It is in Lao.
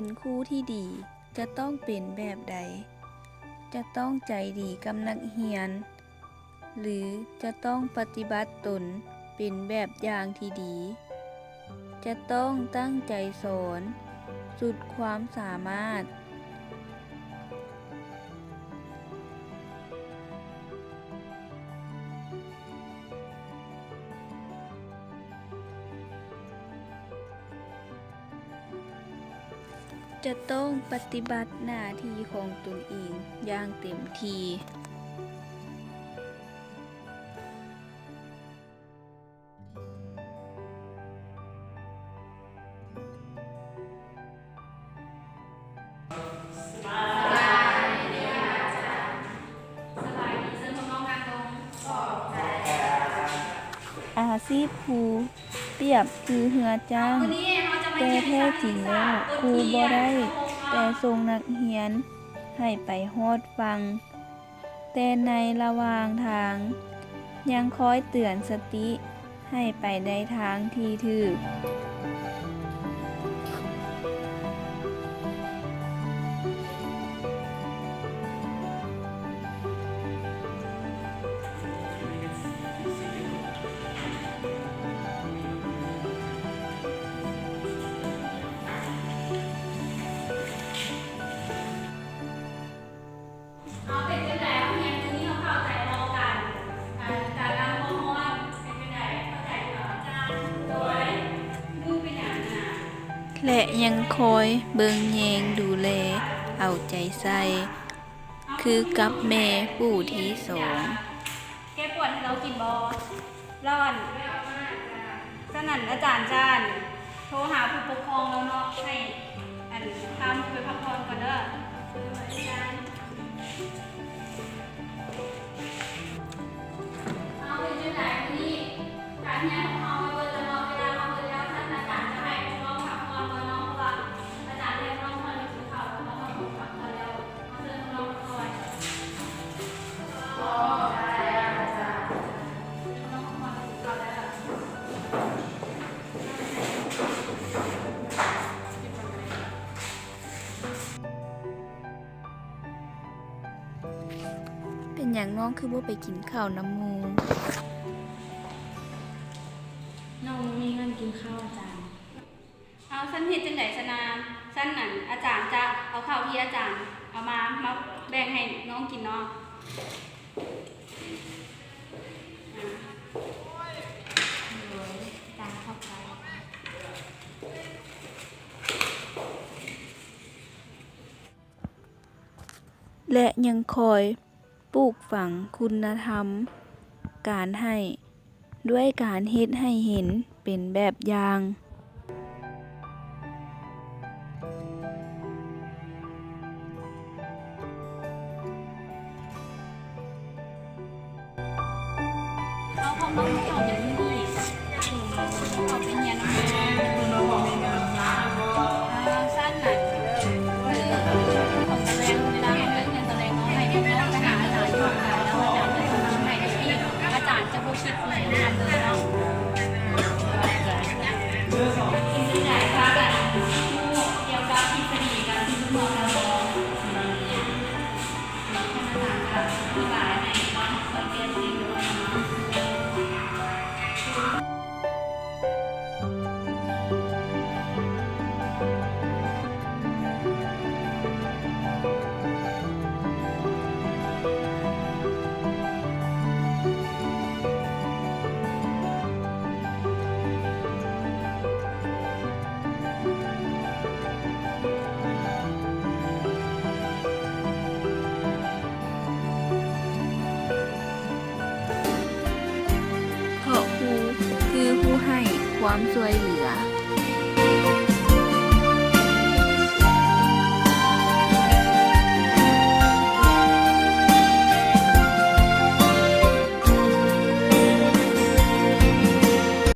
ປັນຄູທີ່ດີຈະຕ້ອງເປັນແບບໃດ? ຈະຕ້ອງໃຈດີກັບນັກຮຽນ ຫຼື ຈະຕ້ອງປະຕິບັດຕົນເປັນແບບຢ່າງທີ່ດີ? ຈະຕ້ອງຕັ້ງໃຈສອນສຸດຄວາມສາມາດ. ຈະຕ້ອງປະຕິບັດໜ້າທີ່ຂອງຕົນເອງຢ່າງເຕັມທີ່. ອາຊີບຄູປຽບຄືເຮືອຈ້າງ, ແຕ່ແທ້ຈິງແລ້ວຄູບໍ່ໄດ້ແຕ່ສົ່ງນັກຮຽນໃຫ້ໄປຮອດຝັ່ງ. ແຕ່ໃນລະຫວ່າງທາງ ຍັງຄອຍເຕືອນສະຕິໃຫ້ໄປໃນທາງທີ່ຖືກ. ເຮົາເປັນຈັ່ງໃດ? ເຮົາຮຽນມື້ນີ້ເຮົາເຂົ້າໃຈບໍ່ກັນ? ການ ການລ້າງຄວາມຮ້ອນເປັນຈັ່ງໃດ? ເຂົ້າໃຈຢູ່ບໍ່? ໂດຍ ມື້ເປັນຫຍັງນະ? ແລະ ຍັງຄອຍເບິ່ງແຍງດູແລເອົາໃຈໃສ່ ຄືກັບແມ່ຜູ້ທີສອງ. ແກ້ປວດໃຫ້ລາວກິນບໍ່? ລາວ ອັນ ສະນັ້ນອາຈານຈະ ອັນ ໂທຫາຜູ້ປົກຄອງລາວເນາະ ໃຫ້ ອັນ ພາໝູ່ໄປພັກຜ່ອນກ່ອນເດີ. ເອົາ ເປັນຈັ່ງໃດມື້ນີ້? ການຮຽນຂອງເຮົາມາເບິດແລ້ວເນາະ ເວລາມາເບິດແລ້ວ. ສະນັ້ນອາຈານຈະໃຫ້ພວກນ້ອງພັກຜ່ອນກ່ອນເນາະ ເພາະວ່າອາຈານໃຫ້ພວກນ້ອງພັກ ເປັນຫຍັງນ້ອງຄືບໍ່ໄປກິນເຂົ້ານຳໝູ່? ນ້ອງບໍ່ມີເງິນກິນເຂົ້າອາຈານ. ເອົາ ຊັ້ນເຮັດຈັ່ງໃດຊັ້ນນາ? ຊັ້ນນັ້ນ ອາຈານຈະເອົາເຂົ້າທີ່ອາຈານເອົາມາ ມາແບ່ງໃຫ້ນ້ອງກິນເນາະ. ອາ ໂດຍ ອາຈານຂອບໃຈ. ແລະ ຍັງຄອຍ ປູກຝັງຄຸນນະທຳການໃຫ້ ດ້ວຍການເຮັດໃຫ້ເຫັນເປັນແບບຢ່າງ. ເອົາຂອງນ້ອງເຈົ້າເປັນມື້ນີ້ ເອົາໄປຮຽນນຳແມ່. ອ່າ ຊັ້ນນະ ຂອງຕອນແລງ ເວລາເຮົາເລີກຮຽນຕອນແລງເນາະ ໃຫ້ພວກນ້ອງໄປຫາອາຈານກ່ອນ ແລ້ວອາຈານຈະສອນໃຫ້ທີ່ ອາຈານຈະບໍ່ຄິດເງິນນຳເລີຍເນາະ. ເປັນຈັ່ງໃດ ພາກັນຮູ້ກ່ຽວກັບທິດສະດີການຊື້ນຳເນາະ? ເພາະຄູຄືຜູ້ໃຫ້ຄວາມຊ່ວຍເຫຼືອ.